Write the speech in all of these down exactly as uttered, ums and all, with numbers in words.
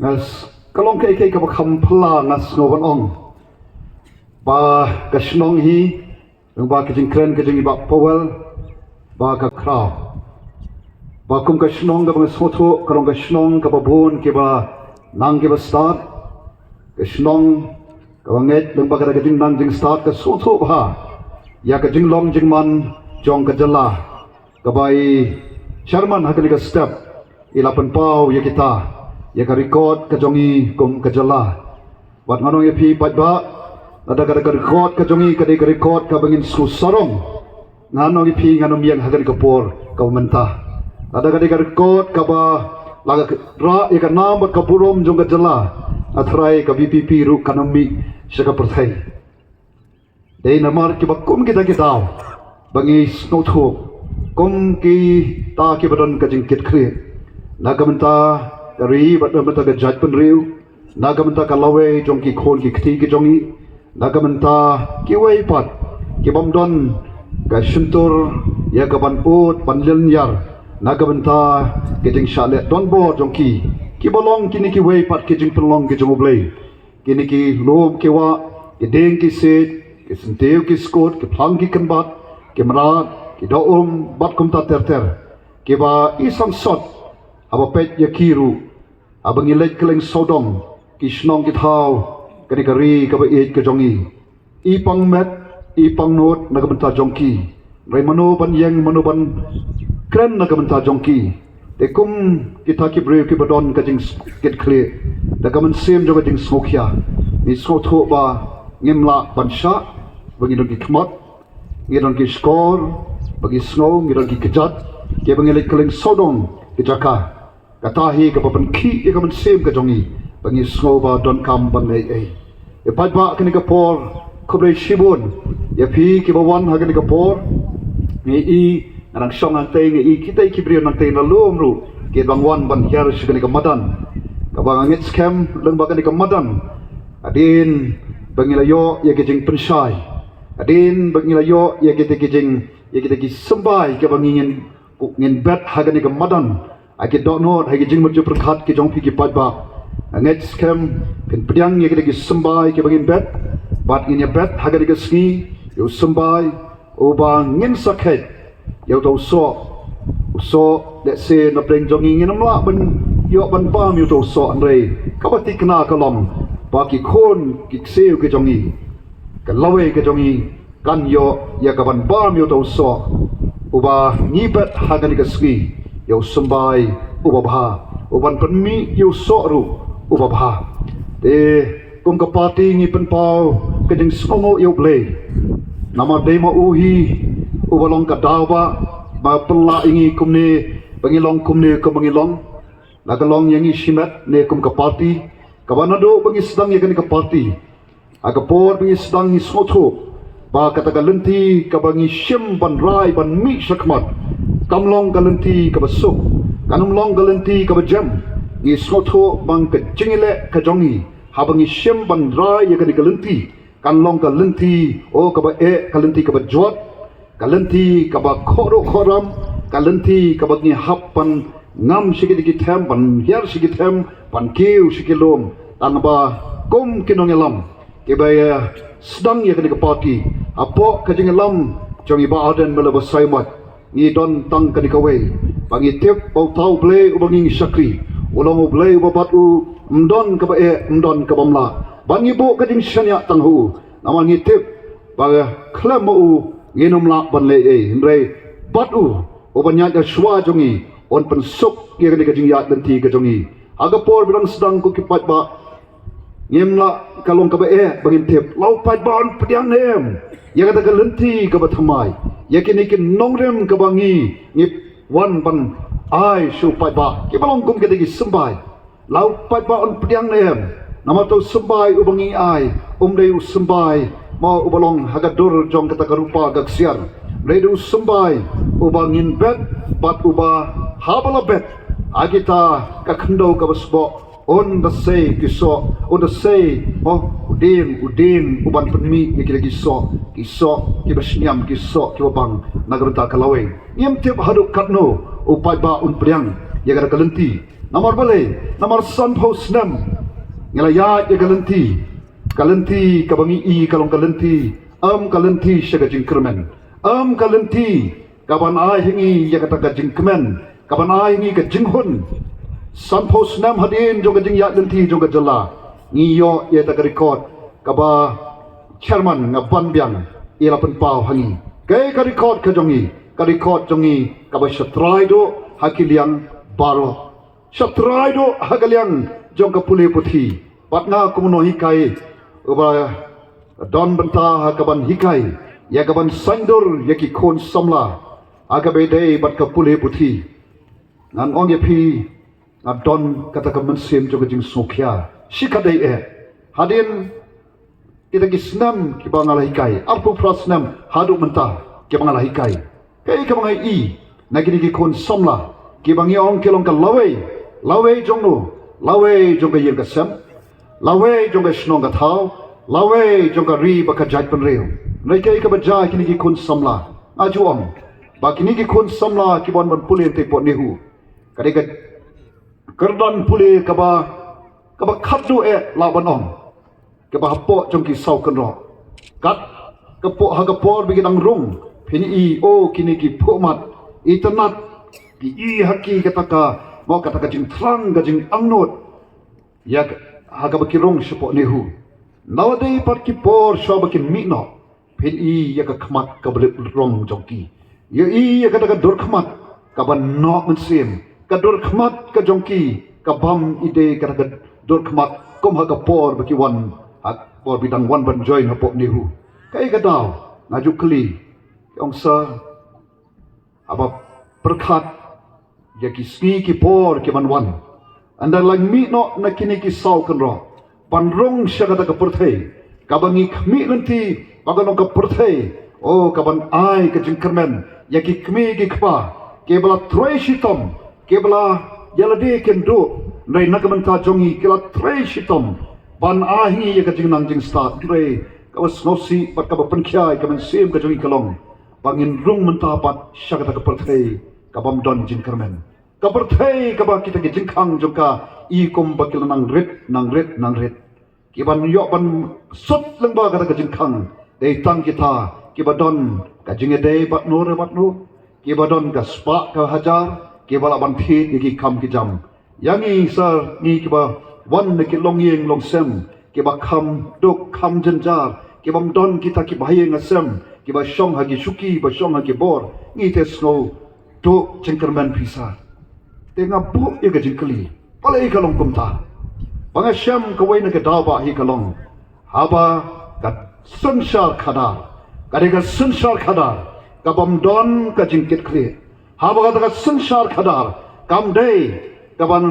Nga s- ka long kaei kaei kaba kham phylla nga sngew ban ong ba ka shnong hi, ba ka jingkren ka jong i Bah Powell, ba ka khraw. Ba kum ka shnong kaba nga sngewthuh ka long ka shnong kaba bun kiba nang kiba stad. Ka shnong kaba ngeit lyngba ka da ka jingnang jingstad ka sngewthuh bha ïa ka jinglong jingman jong ka jylla. Kaba i chairman ha kane ka step i la pynpaw ïa kita, ïa ka record ka jong i kum ka jylla. Bad ngan ong ïa phi paidbah, lada ka da ka record ka jong i ka dei ka record kaba ngin shu sarong, ngan ong ïa phi ngan ym ïeng ha kane ka por kaba mynta. Lada ka dei ka record kaba la ka rah ïa ka nam bad ka burom jong ka jylla, nga tharai ka VPP ruh kan ym mih sha ka pyrthei. Dei namar kiba kum kita ki daw ba ngi sngewthuh kum kita kiba don ka jingkitkhlieh na ka bynta ka ri bad na ka bynta ka jaitbynriew, na ka bynta ka lawei jong ki khun ki kti ki jong ngi, na ka bynta kiwei pat ki bym don ka shyntur ïa ka ban ud ban lynñiar na ka bynta ka jingshah leh donbor jong ki, kiba long kine kiwei pat ki jingpynlong ki jong U Blei. Kine ki lum ki wah, ki dieng ki siej, ki syntiew ki skud, ki phlang ki kynbat, ki mrad, ki dohum bad kumta ter ter, kiba i sangsot haba peit ïa ki ruh, haba ngi leit kylleng sawdong ki shnong ki thaw kane ka ri kaba ïeit ka jong ngi. I pang met, i pang nud na ka bynta jong ki. Hynrei mano ban ïeng, mano ban kren na ka bynta jong ki? Te kum kita ki briew kiba don ka jingkitkhlieh da ka mynsiem jong ka jingsngewkhia, ngi sngewthuh ba ngim lah ban shah ba ngi don ki khmat, ngi don ki shkor ba ngi sngew, ngi don ki kjat kiba ngi leit kylleng sawdong ki jaka. Kata hi kaba pynkhih ïa ka mynsiem ka jong ngi ba ngi sngew ba donkam ban leh ei ei. Ïa paidbah, kane ka por khublei shibun ïa phi kiba wan ha kane ka por. Ngi i nga dang shong hangtei, ngi i kitei ki briew nangtei na lum ruh ki dang wan ban hiar sha kane ka madan kaba nga ngeit skhem lyngba kane ka madan hadien ba ngi la ïoh ïa ki jingpynshai, hadien ba ngi la ïoh ïa kitei ki jing, ïa kitei ki symbai kiba ngi ngin, ngin bet ha kane ka madan. Ha ki dohnud, ha ki jingmut jingpyrkhat ki jong phi ki paidbah, nga ngeit skhem phin pdiang ïa kitei ki symbai kiba ngin bet. Bad ngin ïa bet ha kane ka sngi ïa u symbai uba ngin sa kheit ïa uta u soh. U soh, lehse na pdeng jong ngi ngin ym lah ban ïoh ban bam ïa uta u soh, hynrei kaba thikna ka long ba ki khun ki ksiew ki jong ngi, ka lawei ka jong ngi, kan ïoh ïa ka ban bam ïa uta u soh uba ngi bet ha kane ka sngi, ïa u symbai uba bha, u ban pynmih ïa u soh ruh uba bha. Te kum ka party ngi pynpaw ka jingsngewnguh ïa U Blei, namar dei ma u hi uba long ka daw ba, ba pynlah ïa ngi kumne ba ngi long kumne kumba ngi long. La ka long ïa ngi shimet ne kum ka party, kaba naduh ba ngi sdang ïa kane ka party, ha ka por ba ngi sdang ngi sngewthuh ba kata ka lynti kaba ngi shim ban rai ban mih shakhmat kam long ka lynti kaba suk, kam long ka lynti kaba jem. Ngi sngewthuh ba ka jingïaleh ka jong ngi haba ngi shim ban rai ïa kane ka lynti kan long ka lynti, oh, kaba eh, ka lynti kaba jot, ka lynti kaba khohruh khohram, ka lynti kaba ngi hap ban ngam sha ki dei ki them, ban hiar sha ki them, ban kiew sha ki lum. Tang ba kum ki nongïalam kiba ïa sdang ïa kane ka party hapoh ka jingïalam jong i Bah Ardent Miller Basaiawmoit, ngi don tang kane kawei, ba ngi tip ba uta U Blei uba ngi shakri u long U Blei uba bad u ym don kaba eh, ym don kaba mlah. Ba ngi buh ka jingshaniah tang ha u, namar ngi tip ba khlem ma u ngin ym lah ban leh ei ei, hynrei bad u, uba ñiah ïa shuwa jong ngi, un pynsuk ïa kane ka jingïaid lynti ka jong ngi. Ha ka por ba dang sdang, ko ki paidbah, ngim lah, ka long kaba eh ba ngin tip. La u paidbah un pdiang ne em ïa kata ka lynti kaba thymmai, ïa kine ki nongrim kaba ngi, ngi wan ban ai sha u paidbah, kiba long kum kata ki symbai? La u paidbah un pdiang ne em? Namar uta u symbai uba ngi ai um dei u symbai ma uba long ha ka dur jong kata ka rupa ka ksiar. Dei u symbai uba ngin bet bad uba haba la bet ha kita ka khyndew kaba sboh, un da sei ki soh, un da sei, oh, u dieng, u dieng u ban pynmih ïa kita ki soh, ki soh kiba sniam, ki soh kiba bang na ka bynta ka lawei. Ngim tip haduh katno u paidbah un pdiang. ïa kata ka lynti. Namar balei? Namar sanphew snem ngi la ïaid ïa ka lynti. Ka lynti kaba ngi i ka long ka lynti, em ka lynti sha ka jingkyrmen, em ka lynti kaban ai ha ngi ïa kata ka jingkmen, kaban ai ha ngi ka jinghun. Sanphew snem hadien jong ka jingïaid lynti jong ka jylla, ngi ïoh ïa kata ka record kaba chairman Ngabanbiang i la pynpaw ha ngi. Kaei ka record ka jong ngi? Ka record jong ngi kaba shatrai duh ha ki liang baroh. Shatrai duh ha ka liang jong ka pule puthi. Bad nga kum u nonghikai uba don bynta ha kaban hikai ïa kaban saiñdur ïa ki khun samla ha kaba ïadei bad ka pule puthi. Ngan ong ïa phi, nga don kata ka mynsiem jong ka jingsngewkhia shikatdei eh. Hadien kita ki snem kiba nga la hikai, arphew phra snem haduh mynta kiba nga la hikai, kaei kaba nga i na kine ki khun samla kiba ngi ong ki long ka lawei, lawei jong no, lawei jong ka ïing ka sem, lawei jong ka shnong ka thaw, lawei jong ka ri bad ka jaitbynriew. Hynrei kaei kaba jia kine ki khun samla? Nga ju ong ba kine ki khun samla kiba wan ban pule hangtei hapoh NEHU, ka dei ka kyrdan pule kaba, kaba khatduh eh lah ban ong, kaba hapoh jong ki saw kynroh. Kat ka por, ha ka por ba ki dang rung, phin i, o, kine ki phuhmat, itynnad, ki i ha ki kata ka, mo, kata ka jingthrang, ka jingangnud ïa ka, ha kaba ki rung shapoh NEHU. Nalor dei pat ki por shuwa ba kin mih noh, phin i ïa ka khmat kaba lip rong jong ki, ïa i ïa kata ka dur khmat kaba noh mynsiem, ka dur khmat ka jong ki ka bam i dei kata ka dur khmat kum ha ka por ba ki wan, ha ka por ba ki dang wan ban join hapoh NEHU. Kaei ka daw? Nga ju kylli, ki ong sir, haba pyrkhat ïa ki sngi ki por ki ban wan, ynda la mih noh na kine ki saw kynroh ban rung sha kata ka pyrthei kaba ngi khmih lynti ba ka long ka pyrthei, o, kaban ai ka jingkyrmen ïa ki kmie ki kpa kiba la trei shitom, kiba la ïalade kin duh, hynrei na ka bynta jong ngi ki la trei shitom ban ai ha ngi ïa ka jingnang jingstad. Hynrei kaba sngewsih bad kaba pynkhia ïa ka mynsiem ka jong ngi ka long ba ngin rung mynta pat sha kata ka pyrthei ka bym don jingkyrmen, ka pyrthei kaba kita ki jingkhang jong ka i kum ba ki la nang rit, nang rit, nang rit. Ki ban ïoh ban sut lyngba kata ka jingkhang dei tang kita kiba don ka jingïadei bad no re bad no, kiba don ka spah ka hajar, kiba lah ban thied ïa ki kam ki jam. Ïa ngi sir, ngi kiba wan na ki longïing longsem, kiba kham duk kham jynjar, kibym don kita ki bahaïing hasem kiba shong ha ki shuki, ba shong ha ki bor, ngi te sngewduh jingkyrmen phi sir. Te nga buh ïa ka jingkylli, balei ka long kumta? Ba nga shem kawei na ka daw ba hi ka long, haba ka synshar khadar, ka dei ka synshar khadar ka bym don ka jingkitkhlieh. Haba kata ka synshar khadar kam dei kaban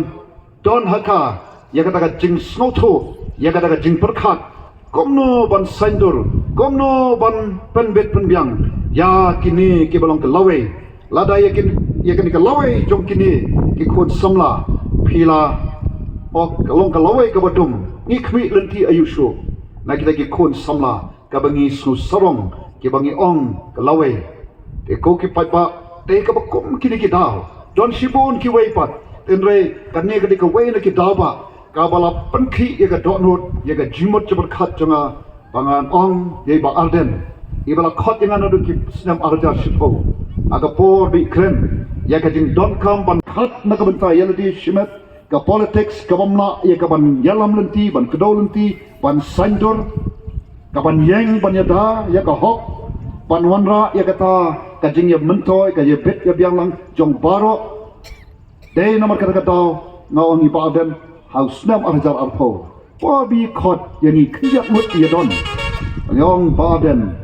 don ha ka ïa kata ka jingsngewthuh, ïa kata ka jingpyrkhat, kumno ban saiñdur, kumno ban pynbit pynbiang ïa kine kiba long ka lawei. Lada ïa kin, ïa kine ka lawei jong kine ki khun samla phi la, o, ka long ka lawei kaba dum, ngi khmih lynti aïu shuh na kita ki khun samla kaba ngi sngew sarong, kiba ngi ong ka lawei. Te ko ki paidbah, te kaba kum kine ki daw don shibun kiwei pat, hynrei kane ka dei kawei na ki daw ba kaba la pynkhih ïa ka dohnud, ïa ka jingmut jingpyrkhat jong nga, ba ngan ong ïa i Bah Ardent, iba la khot ïa nga naduh ki snem ar hajar shiphew, ha ka por ba i kren ïa ka jingdonkam ban khat na ka bynta ïalade shimet, ka politics ka bym lah ïa ka ban ïalam lynti, ban kdew lynti, ban saiñdur, ka ban ïeng ban ïada ïa ka hok, ban wanrah ïa kata ka jingïamyntoi, ka ïabit ïabiang lang jong baroh. Dei namar kata ka daw nga ong i Bah Ardent, ha u snem ar hajar arphew, por ba i khot ïa ngi khyndiat ngut ïa don, nga ong Bah Ardent,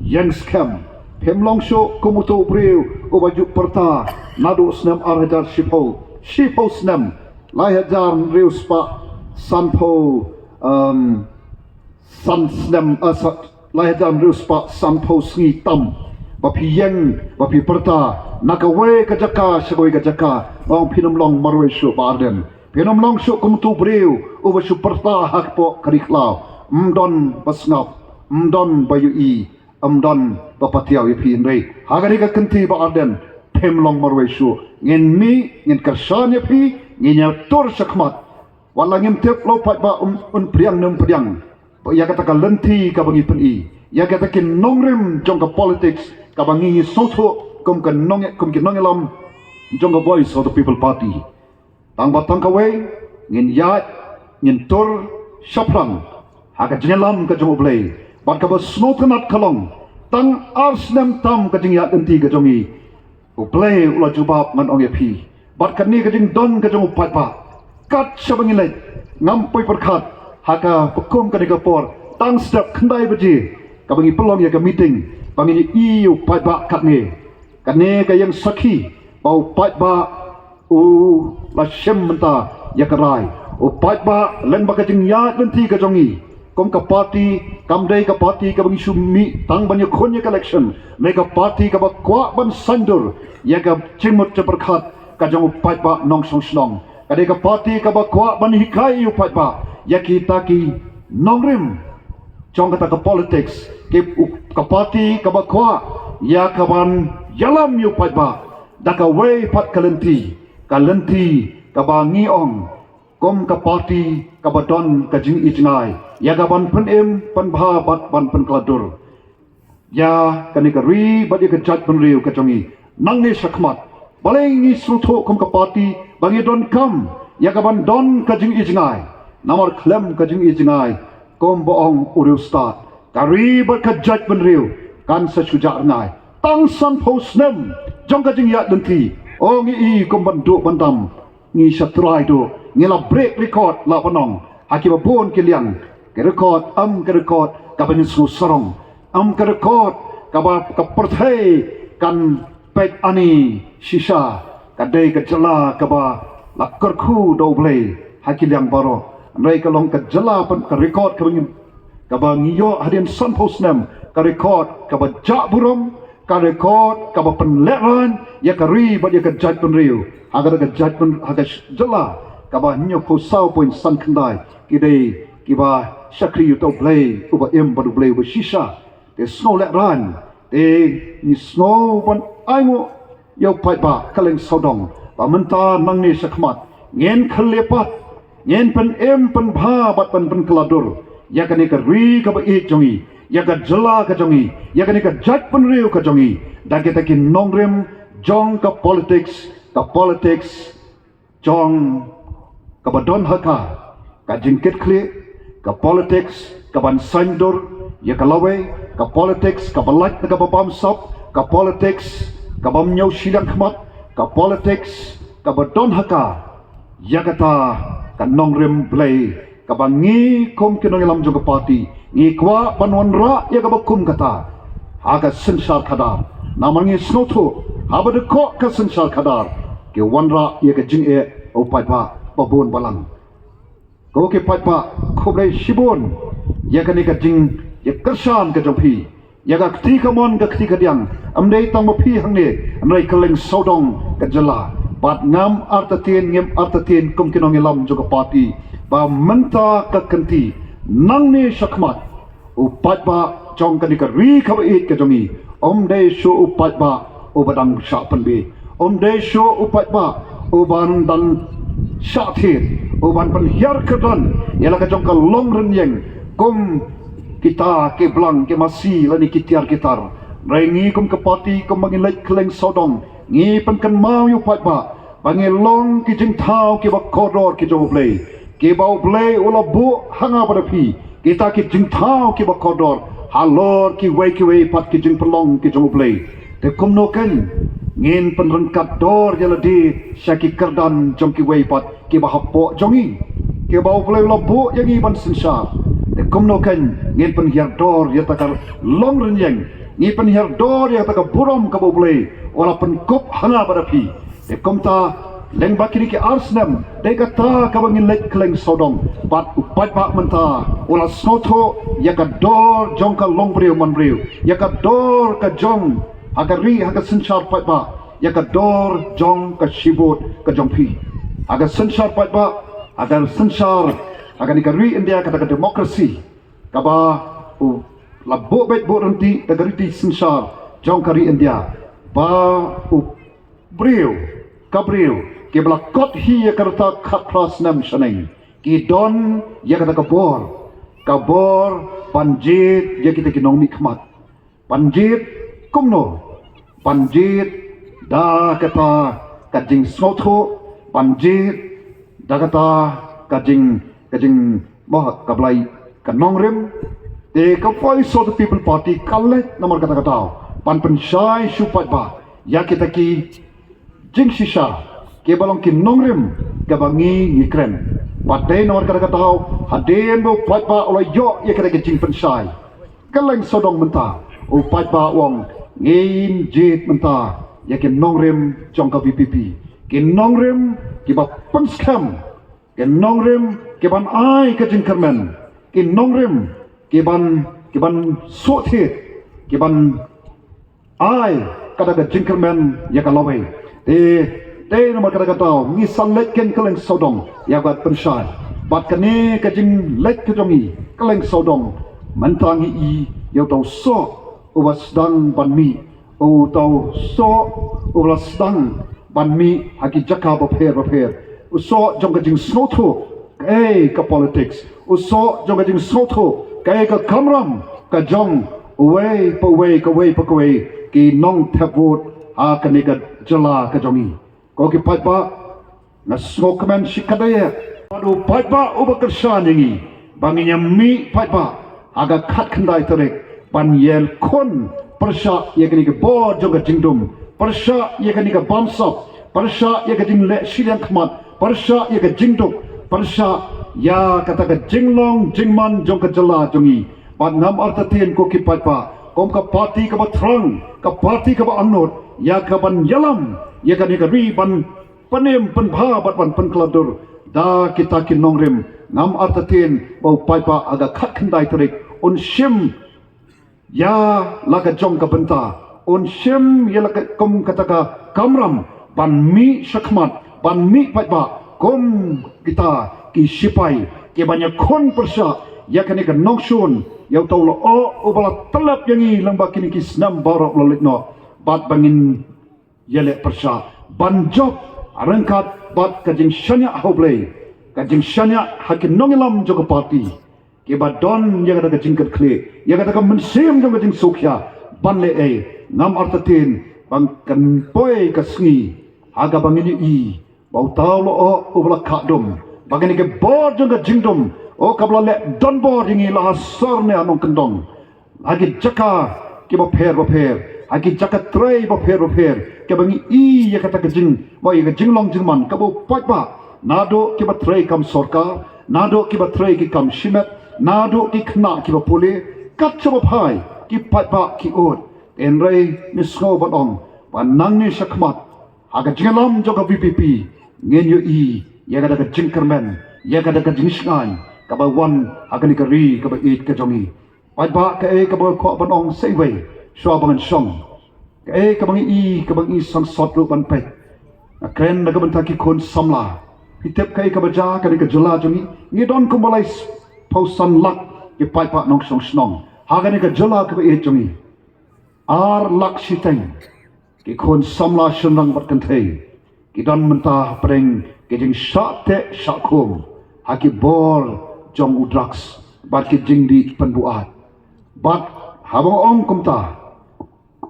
ïeng skhem, phim long shuh kum uto u briew uba ju pyrta naduh snem ar hajar shiphew, shiphew snem, lai hajar hynriew spah sanphew, em, san snem, eh, sa-, lai hajar hynriew spah sanphew sngi tam ba phi ïeng, ba phi pyrta na kawei ka jaka sha kawei ka jaka. Nga ong phin ym long marwei shuh Bah Ardent, phin ym long shuh kum uto u briew uba shu pyrta hapoh ka ri khlaw. Ym don ba sngap, ym don ba ïohi, ym don ba patiaw ïa phi, hynrei ha kane ka kynti Bah Ardent, Phim long marwei shuh. Ngin mih, ngin kyrshan ïa phi, ngin ïatur shakhmat. Wat la ngim tip la u paidbah un, un pdiang ne ym pdiang. Ba ïa kata ka lynti kaba ngi pyni. Ïa kata ki nongrim jong ka politics kaba ngi sngewthuh kum ka nong, kum ki nongïalam jong ka Voice of the People Party. Tang ba tang kawei, ngin ïaid, ngin tur shaphrang ha ka jingïalam ka jong U Blei. Bad kaba sngewtynnat ka long, tang ar snem tam ka jingïaid lynti ka jong ngi, U Blei u la jubab, ngan ong ïa phi. Bad kane ka jingdon ka jong u paidbah, kat shaba ngi leit, ngam poi pyrkhat ha ka pyrkhat kane ka por, tang step khyndai baje kaba ngi pynlong ïa ka meeting, ba ngin ïohi ïa u paidbah katne. Kane ka ïeng sakhi ba u paidbah u la shim mynta ïa ka rai. U paidbah, lyngba ka jingïaid lynti ka jong ngi, kum ka party, kam dei ka party kaba ngi shu mih tang ban ïakhun ïa ka election. Dei ka party kaba kwah ban saiñdur ïa ka jingmut jingpyrkhat ka jong u paidbah nongshong shnong. Ka dei ka party kaba kwah ban hikai ïa u paidbah ïa kita ki nongrim jong kata ka politics. Ki, u, ka party kaba kwah ïa kaban ïalam ïa u paidbah da kawei pat ka lynti, ka lynti kaba ngi ong kum ka party kaba don ka jingijngai ïa kaban pynim, pynbha bad ban pynkylla dur ïa kane ka ri bad ïa ka jaitbynriew ka jong ngi. Nangne shakhmat, balei ngi sngewthuh kum ka party ba ngi donkam ïa kaban don ka jingijngai? Namar khlem ka jingijngai, kum ba ong u riewstad, ka ri bad ka jaitbynriew kan sa shu jah rngai. Tang sanphew snem jong ka jingïaid lynti, o ngi i kum ban duh ban dam, ngi sha trai duh, ngi la break record la ban ong ha kiba bun ki liang. Ka record, ym ka record kaba ngin sngewsarong, ym ka record kaba ka pyrthei kan peit ani shisha. Ka dei ka jylla kaba la kyrkhu da U Blei ha ki liang baroh. Hynrei ka long ka jylla, pyn, ka record kaba ngi, kaba ngi ïoh hadien sanphew snem, ka record kaba jah burom, ka record kaba pynlehraiñ ïa ka ri bad ïa ka jaitbynriew. Ha kata ka jaitbyn, ha ka sh-, jylla kaba hynñiewphew saw point san khyndai ki dei kiba shakri ïa uta U Blei uba im bad U Blei uba shisha. Te sngewlehraiñ, te ngi sngew ban ainguh ïa u paidbah kylleng sawdong ba mynta nangne shakhmat ngin khyllipmat, ngin pynim pynbha bad pyn, pynkylla dur ïa kane ka ri kaba ïeit jong ngi, ïa ka jylla ka jong ngi, ïa kane ka jaitbynriew ka jong ngi, da kita ki nongrim jong ka politics, ka politics jong kaba don ha ka, ka jingkitkhlieh, ka politics kaban saiñdur ïa ka lawei, ka politics kaba lait na kaba bamsap, ka politics kaba ñiew shiliang khmat, ka politics kaba don ha ka, ïa kata ka nongrim Blei kaba ngi kum ki nongïalam jong ka party ngi kwah ban wanrah ïa kaba kum kata ha ka synshar khadar. Namar ngi sngewthuh haba dei ka synshar khadar ki wanrah ïa ka jingeh u paidbah ba bun balang. Ko ki paidbah, khublei shibun ïa kane ka jingïakyrshan ka jong phi. Ïa ka kti kamon ka kti kadiang, ym dei tang ma phi hangne, hynrei kylleng sawdong ka jylla. Bad ngam artatien, ngim artatien kum ki nongïalam jong ka party ba mynta ka kynti, nangne shakhmat, u paidbah jong kane ka ri kaba ïeit ka jong ngi, ym dei shuh u paidbah uba dang shah pynbeit, ym dei shuh u paidbah uban dang shah thied, uban pynhiar kyrdan ïa la ka jong ka longrynïeng kum kita ki blang ki masi lane ki tiar ki tar. Hynrei ngi kum ka party, kum ba ngi leit kylleng sawdong, ngi pynkynmaw ïa u paidbah ba ngi long ki jingthaw kiba kordor ki jong U Blei, kiba U Blei u la buh ha nga bad ha phi. Kita ki jingthaw kiba kordor halor kiwei kiwei pat ki jingpynlong ki jong U Blei. Te kumno kein ngin pynryngkat dor ïa lade sha ki kyrdan jong kiwei pat kiba hapoh jong ngi, kiba U Blei u la buh ïa ngi ban synshar? Te kumno kein ngin pynhiar dor ïa kata ka longrynïeng, ngin pynhiar dor ïa kata ka burom kaba U Blei u la pynkup ha nga bad ha phi? Te kumta, lyngba kine ki ar snem, dei kata kaba ngin leit kylleng sawdong. Bad u paidbah mynta u la sngewthuh ïa ka dor jong ka longbriew manbriew, ïa ka dor ka jong, ha ka ri, ha ka synshar paidbah, ïa ka dor jong ka shibun ka jong phi. Ha ka synshar paidbah, ha ka synshar, ha kane ka ri India, kata ka democracy kaba u la buh beit buh ryntih da ka riti synshar jong ka ri India, ba u Briew, ka briew, ki ba la kot hi ïa ka rta khatphra snem shaneng, ki don ïa kata ka bor, ka bor ban jied ïa kita ki nongmihkhmat. Ban jied kumno? Ban jied da kata ka jingsngewthuh, ban jied da kata ka jing, ka jing, mo, ka Blei, ka nongrim. Te ka Voice of the People Party ka leit namar kata ka daw ban pynshai sha u paidbah ïa kita ki jingshisha, ki ba long ki nongrim, ki ba ngi, ngi kren. Bad dei namar kata ka daw, hadien ba u paidbah u la ïoh ïa kata ka jingpynshai, kylleng sawdong mynta u paidbah u ong, ngin jied mynta ïa ki nongrim jong ka V P P, ki nongrim ki ba pynskhem, ki nongrim ki ban ai ka jingkyrmen, ki nongrim ki ban, ki ban suk thied, ki ban ai kata ka jingkyrmen ïa ka lawei. Te, te namar kata ka daw ngi sa leit ken kylleng sawdong ïa ka pynshai. Bad kane ka jingleit ka jong ngi kylleng sawdong, mynta ngi i ïa uta u soh u ba sdang ban mih, uta u soh u ba la sdang ban mih ha ki jaka bapher bapher. U soh jong ka jingsngewthuh, kaei ka politics. U soh jong ka jingsngewthuh, kaei ka kamram ka jong uwei pa uwei, kawei pa kawei ki nongthep vote ha kane ka jylla ka jong ngi. Ko ki paidbah, nga sngewkmen shikaddei ïa u paidbah u ba kyrshan ïa ngi ba ngin ïa mih paidbah ha ka khatkhyndai tarik ban ïakhun pyrshah ïa kane ka bor jong ka jingdum, pyrshah ïa kane ka bamsap, pyrshah ïa ka jingleh shiliang khmat, pyrshah ïa ka jingduk, pyrshah ïa kata ka jinglong jingman jong ka jylla jong ngi. Bad ngam artatien ko ki paidbah, kum ka party ka ba thrang, ka party ka ba angnud ïa ka ban ïalam ïa kane ka ri ban pynim pynbha bad ban pynkylla dur da kita ki nongrim, ngam artatien ba u paidbah ha ka khatkhyndai tarik un shim ïa la ka jong ka bynta, un shim ïa la ka kum kata ka kamram ban mih shakhmat, ban mih paidbah kum kita ki shipai ki ban ïakhun pyrshah ïa kane ka nongshun, ïa uta u lyoh u ba la tyllep ïa ngi lyngba kine ki snem baroh ba la leit noh. Bad ba ngin ïaleh pyrshah ban jop ryngkat bad ka jingshaniah ha U Blei, ka jingshaniah ha ki nongïalam jong ka party, ki ba don ïa kata ka jingkitkhlieh, ïa kata ka mynsiem jong ka jingsngewkhia ban leh ei. Ngam artatien ba kan poi ka sngi ha ka ba ngin ïohi ba uta u lyoh u ba la kah dum, ba kane ka bor jong ka jingdum, o, ka ba la leh donbor ïa ngi la ha sor ne ha nongkyndong, ha ki jaka ki bapher bapher, ha ki jaka trei bapher bapher, ki ba ngi i ïa kata ka jing, ba ïa ka jinglong jingman ka ba u paidbah, naduh ki ba trei kam sorkar, naduh ki ba trei ki kam shimet, naduh ki khynnah ki ba pule, kat shaba phai ki paidbah ki ud. Hynrei ngi sngew ban ong ba nangne shakhmat ha ka jingïalam jong ka V P P ngin ïohi ïa kata ka jingkyrmen, ïa kata ka jingshngaiñ ka ba wan ha kane ka ri ka ba ïeit ka jong ngi. Paidbah, kaei ka ba nga kwah ban ong sa iwei shuwa ba ngan shong, kaei ka ba ngi i, ka ba ngi i sangsot ruh ban peit. Nga kren na ka bynta ki khun samla. Phi tip kaei ka ba jia ha kane ka jylla jong ngi? Ngi don kumba laiphew san lak ki paidbah nongshong shnong ha kane ka jylla ka ba ïeit jong ngi. Ar lak shiteng ki khun samla shynrang bad kynthei ki don mynta hapdeng ki jingshah teh shah khum ha ki bor jong u drugs bad ki jingdih pynbuaid. Bad haba nga ong kumta,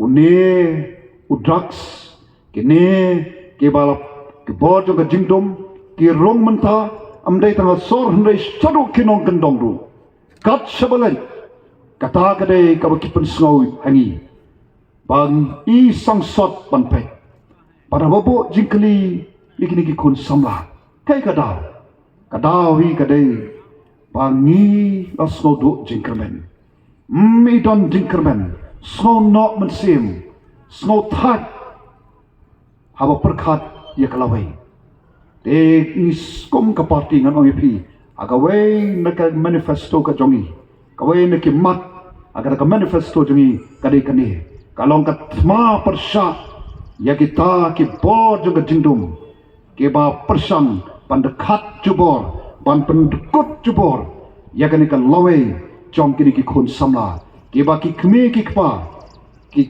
une u drugs, kine ki ba la, ki bor jong ka jingdum, ki rung mynta, ym dei tang ha sor hynrei shaduh ki nongkyndong ruh. Kat shaba leit, kata ka dei ka ba ki pynsngew ha ngi ba ngi i sangsot ban peit. Bad haba buh jingkylli ïa kine ki khun samla, kaei ka daw? Ka daw hi ka dei ba ngi la sngew duh jingkyrmen. Ym i don jingkyrmen, sngew noh mynsiem, sngew thait haba pyrkhat ïa ka lawei. Te ngi skum ka party ngan ong ïa phi, ha kawei na ka manifesto ka jong ngi, kawei na ki mat ha kata ka manifesto jong ngi ka dei kane, ka long ka thma pyrshah ïa kita ki bor jong ka jingdum, ki ba pyrshang ban dkhat jubor, ban pyndkut jubor ïa kane ka lawei jong kine ki khun samla, ki ba ki kmie ki kpa ki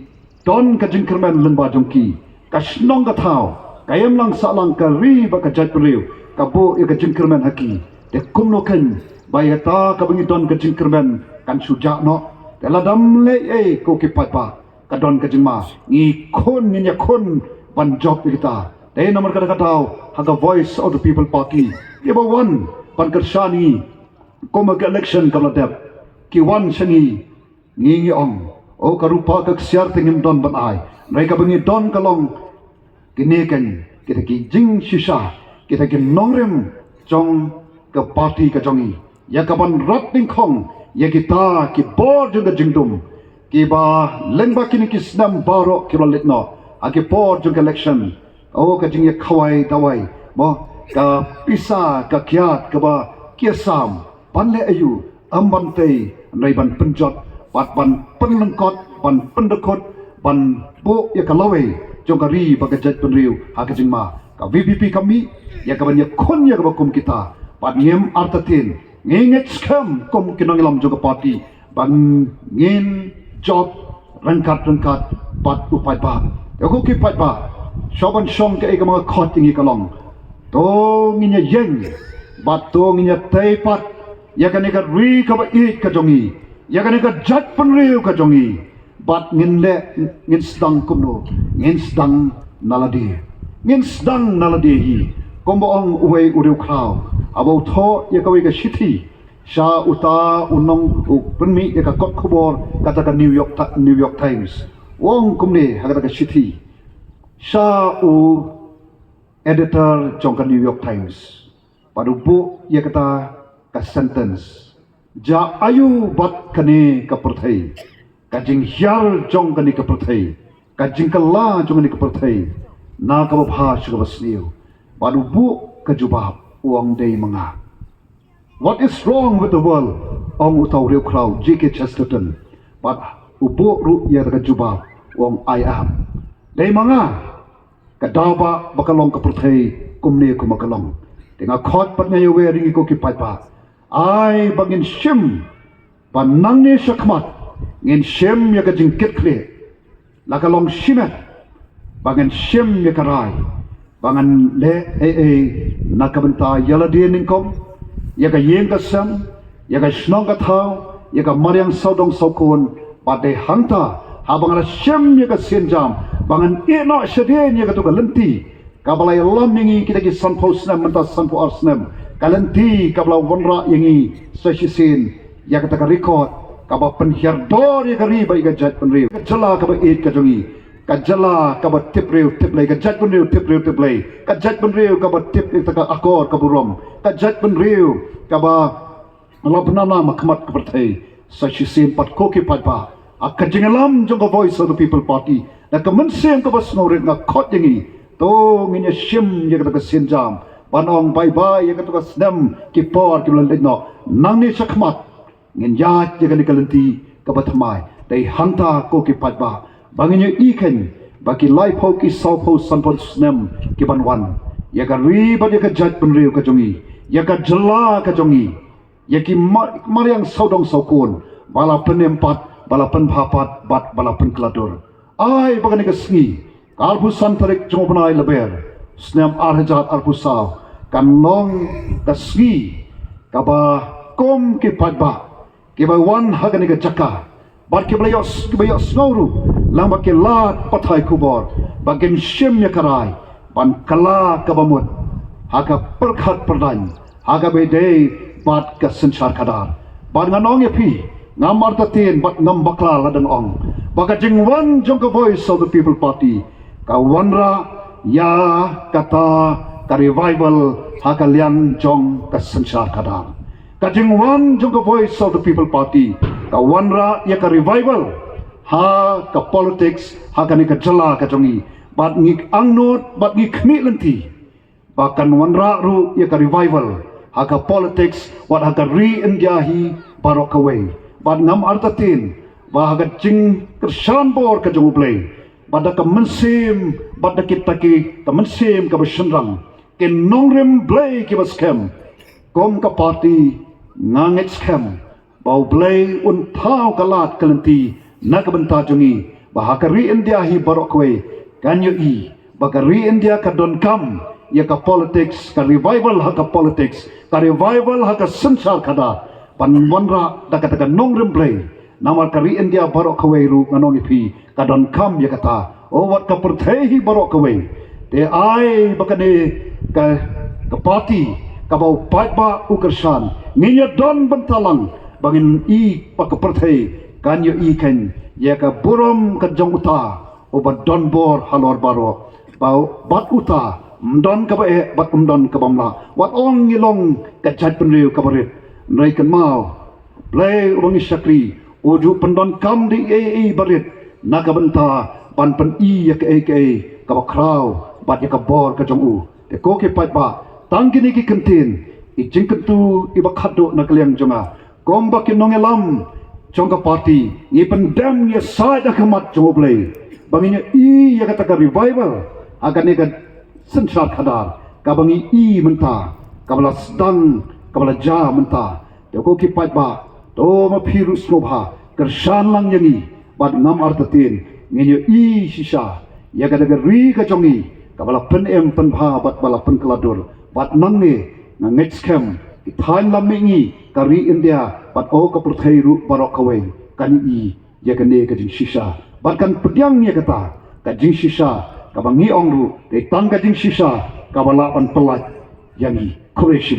don ka jingkyrmen lyngba jong ki, ka shnong ka thaw, ka imlang sahlang, ka ri bad ka jaitbynriew ka buh ïa ka jingkyrmen ha ki. Te kumno kein ba ïa kata kaba ngi don ka jingkyrmen kan shu jah noh? Te lada ym leh ei, ko ki paidbah, ka don ka jingma. Ngi khun, ngin ïakhun ban jop ïa kita. Te namar kata ka daw ha ka Voice of the People Party kiba wan ban kyrshan ïa ngi kum ha ka election kaba la dep, ki wan sha ngi, ngi ngi ong, o ka rupa ka ksiar te ngim don ban ai. Hynrei kaba ngi don ka long kine kein kita ki jingshisha, kita ki nongrim jong ka party ka jong ngi, ïa kaban rat nyngkong ïa kita ki bor jong ka jingdum, kiba lyngba kine ki snem baroh kiba la leit noh ha ki por jong ka election, o ka jingïakhawai dawai, mo, ka pisa ka kiad kaba ki ïasam, ban leh aïu? Ym ban tei, hynrei ban pynjot bad ban pynlyngkot, ban pyndykut, ban buh ïa ka lawei jong ka ri bad ka jaitbynriew ha ka jingma. Ka VPP ka mih ïa kaban ïakhun ïa kaba kum kita. Bad ngim artatien, ngi ngeit skhem kum ki nongïalam jong ka party ba ngin jop ryngkat ryngkat bad u paidbah. Te ko ki paidbah, shuwa ban shong kaei kaba nga khot ïa ngi ka long, to ngin ïa ïeng bad to ngin ïa tei pat ïa kane ka ri kaba ïeit ka jong ngi, ïa kane ka jaitbynriew ka jong ngi. Bad ngin leh, ngin sdang kumno? Ngin sdang na lade. Ngin sdang na lade hi. Kumba ong uwei u riewkhraw haba u thoh ïa kawei ka shithi sha uta u nong, u pynmih ïa ka kot khubor kata ka New York Ti-, New York Times. U ong kumne ha kata ka shithi sha u editor jong ka New York Times, bad u buh ïa kata ka sentence: Ja aïu bad kane ka pyrthei, ka jinghiar jong kane ka pyrthei, ka jingkylla jong kane ka pyrthei, na kaba bha sha kaba sniew? Bad u buh ka jubab, u ong, dei ma nga. What is wrong with the world? Ong uta u riewkhraw G K Chesterton. Bad u buh ruh ïa ka jubab, u ong, I am. Dei ma nga. Ka daw ba, ba ka long ka pyrthei kumne kumba ka long. Te nga khot bad nga ïawer ïa ngi ko ki paidbah, ai ba ngin shim, ba nangne shakhmat ngin shim ïa ka jingkitkhlieh. La ka long shimet ba ngan shim ïa ka rai, ba ngan leh ei ei na ka bynta ïa lade nyngkong, ïa ka ïing ka sem, ïa ka shnong ka thaw, ïa ka mariang sawdong sawkun. Bad dei hangta, haba nga la shim ïa ka sienjam, ba ngan ïeh noh shadien ïa katu ka lynti kaba la ïalam ïa ngi kita ki sanphew snem, mynta sanphew ar snem, ka lynti kaba la wanrah ïa ngi sa shisien ïa kata ka record kaba pynhiar dor ïa ka ri bad ïa ka jaitbynriew, ka jylla kaba ïeit ka jong ngi, ka jylla kaba tip briew tip Blei, ka jaitbynriew tip briew tip Blei, ka jaitbynriew kaba tip ïa kata ka akor ka burom, ka jaitbynriew kaba la bna na ha khmat ka pyrthei. Sa shisien pat ko ki paidbah, ha ka jingïalam jong ka Voice of the People Party, da ka mynsiem kaba sngewrit nga khot ïa ngi, to ngin ïa shim ïa kata ka sienjam, ban ong bye bye ïa kata ka snem ki por kiba la leit noh. Nangne shakhmat ngin ïaid ïa kane ka lynti kaba thymmai. Dei hangta ko ki paidbah, ba ngin ïohi kheiñ ba ki laiphew ki sawphew sanphew snem ki ban wan, ïa ka ri bad ïa ka jaitbynriew ka jong ngi, ïa ka jylla ka jong ngi, ïa ki ma-, mariang sawdong sawkun, ba la pynim pat, ba la pynbha pat, bad ba la pynkylla dur. Ai ba kane ka sngi, ka arphew san tarik jong u bnai Lber, snem ar hajar arphew saw, kan long ka sngi kaba kum ki paidbah kiba wan ha kane ka jaka, bad kiba la ïoh, kiba ïohsngew ruh lang bad ki lad pathai khubor, ba kin shim ïa ka rai ban kylla kaba mut ha ka pyrkhat pyrdaiñ, ha kaba ïadei bad ka synshar khadar. Bad ngan ong ïa phi, ngam artatien bad ngam bakla lada nga ong ba ka jingwan jong ka Voice of the People Party ka wanrah ïa kata ka revival ha ka liang jong ka synshar khadar. Ka jingwan jong ka Voice of the People Party ka wanrah ïa ka revival ha ka politics ha kane ka jylla ka jong ngi. Bad ngi angnud bad ngi khmih lynti ba kan wanrah ruh ïa ka revival ha ka politics, wat ha ka ri India hi baroh kawei. Bad ngam artatien ba ha ka jingkyrshan bor ka jong U Blei, bad da ka mynsiem, bad da kita ki, ka mynsiem kaba shynrang, ki nongrim Blei kiba skhem, kum ka party, nga ngeit skhem ba U Blei un thaw ka lad ka lynti na ka bynta jong ngi, ba ha ka ri India hi baroh kawei kan ïohi ba ka ri India ka donkam ïa ka politics, ka revival ha ka politics, ka revival ha ka synshar khadar, ban wanrah da kata ka nongrim Blei. Namar ka ri India baroh kawei ruh, nga ong ïa phi, ka donkam ïa kata. O wat ka pyrthei hi baroh kawei. Te ai ba kane ka, ka party kaba u paidbah u kyrshan, ngin ïa don bynta lang ba ngin i ba ka pyrthei kan ïohi kein ïa ka burom ka jong uta uba don bor halor baroh, ba bad uta ym don kaba eh bad ym don kaba mlah. Wat ong ngi long ka jaitbynriew kaba rit, hynrei kynmaw, Blei uba ngi shakri u ju pyndonkam da ei ei ba rit na ka bynta ban pyni ïa kaei kaei kaba khraw bad ïa ka bor ka jong u. Te ko ki paidbah, tang kine ki kyntien, i jingkyntu iba khatduh na ka liang jong nga, kum ba ki nongïalam jong ka party, ngi pyndem, ngi ïasaid ha khmat jong U Blei ba ngin ïohi ïa kata ka revival ha kane ka synshar khadar kaba ngi i mynta, kaba la sdang, kaba la jia mynta. Te ko ki paidbah, to ma phi ruh sngewbha, kyrshan lang ïa ngi bad ngam artatien, ngin ïohi shisha ïa kata ka ri ka jong ngi kaba la pynim pynbha bad ba la pynkylla dur. Bad nangne nga ngeit skhem, ki thaiñ lam mihngi, ka ri India bad o ka pyrthei ruh baroh kawei kan ïohi ïa kane ka jingshisha bad kan pdiang ïa kata ka jingshisha kaba ngi ong ruh, dei tang ka jingshisha kaba lah ban pyllait ïa ngi. Khublei shibun.